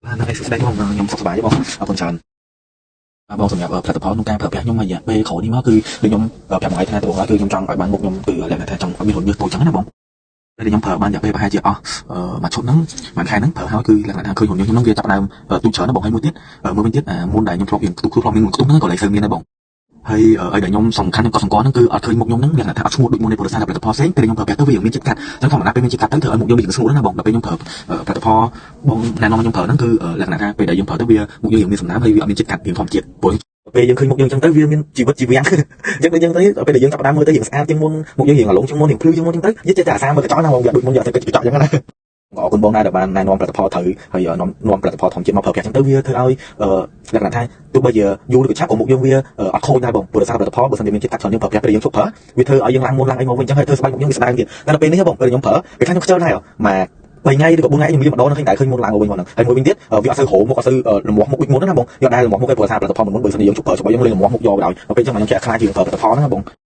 ហ្នឹងហើយសួស្តីបងខ្ញុំសុខសប្បាយទេបងអរគុណច្រើនបងសម្រាប់ផលិតផលក្នុងការប្រើប្រាស់ខ្ញុំមួយរយៈពេលក្រោយនេះមកគឺដូចខ្ញុំប្រាប់មួយថ្ងៃថាដំបូងឡើយគឺខ្ញុំចង់ឲ្យបានមុខខ្ញុំគឺលក្ខណៈថាចង់ឲ្យមានរន្ធញើសតូចចឹងណាបងពេលដែលខ្ញុំប្រើបានរយៈពេលប្រហែលជាអស់មួយឈុតហ្នឹងមួយខែហ្នឹងប្រើហើយគឺលក្ខណៈថាឃើញរន្ធញើសខ្ញុំហ្នឹងវាចាប់ដើមទូចច្រើនណាបងហើយមួយទៀតមួយវិញទៀតមុនដែលខ្ញុំធ្លាប់រៀនខ្ទុះធ្លាប់មានមុនខ្ទុះហ្នឹងក៏លែងសូវមានដែរបងហើយអីដែលខ្ញុំសំខាន់ខ្ញុំក៏សម្គាល់ហ្នឹងគឺអត់ឃើញមុខខ្ញុំហ្នឹងលក្ខណៈថាអត់ស្ងួតដូចមុនទេព្រោះសារតែផលិតផលផ្សេងពេលខ្ញុំប្រើប្រាស់ទៅវាមានជាតិកាត់អញ្ចឹងធម្មតាពេលមានជាតិកាត់ទៅធ្វើឲ្យមុខយើងវាស្ងួតណាបងដល់ពេលខ្ញុំប្រើផលិតផលបងណែនាំខ្ញុំប្រើហ្នឹងគឺលក្ខណៈថាពេលដែលយើងប្រើទៅវាមុខយើងមានសំណើមហើយវាអត់មានជាតិកាត់វាធម្មជាតិព្រោះពេលយើងឃើញមុខយើងអញ្ចឹងទៅវាមានជីវិតជីវៈអញ្ចឹងដូចយើងទៅពេលដែលយើងចាប់ផ្ដើមមើលទៅយើងស្អាតជាងមុនមុខយើងរៀងអាឡុងជាងមុនរៀងភ្លឺជាងមុនអញ្ចឹងទៅយើងចេះតែអាសាមើលកញ្ចក់ណាបងវាដូចមុនយើងអត់ទៅកញ្ចក់អញ្ចឹងណាអរគុណបងដែរដែលបានណែនាំផលិតផលត្រូវហើយនាំនាំផលិតផលធម្មជាតិមកប្រើប្រាស់អញ្ចឹងទៅវាធ្វើឲ្យលក្ខណៈថាទោះបីជាយូរឬក៏ឆាប់ក៏មុខយើងវាអត់ខូចដែរបងព្រោះដោយសារផលិតផលបើសិនជាមានជាតិកាត់ច្រើនយើងប្រើប្រាស់ពេលយើងឈប់ប្រើវាធ្វើឲ្យយើងឡើងមុនឡើងអីមកវិញអញ្ចឹងហើយធ្វើស្បែកមុខយើងវាស្ដើងទៀតតែដល់ពេលនេះបងពេលខ្ញុំប្រើពេលខ្លះខ្ញុំខ្ជិលដែរមក3ថ្ងៃឬក៏4ថ្ងៃខ្ញុំលាបម្ដងនឹងឃើញតែឃើញមុនឡើងមកវិញហ្នឹងហើយមួយវិញទៀតវាអត់សូវរោមុខអត់សូវលមាស់មុខដូចមុនណាបងយកដែរលមាស់មុខឯងព្រោះថាផលិតផលមុនបើសិនជាយើងជប់ប្រើច្បាស់យើងលេងលមាស់មុខយកទៅដល់ពេលអញ្ចឹងខ្ញុំចេះខ្លាចជាងប្រើផលិតផលហ្នឹងណាបង។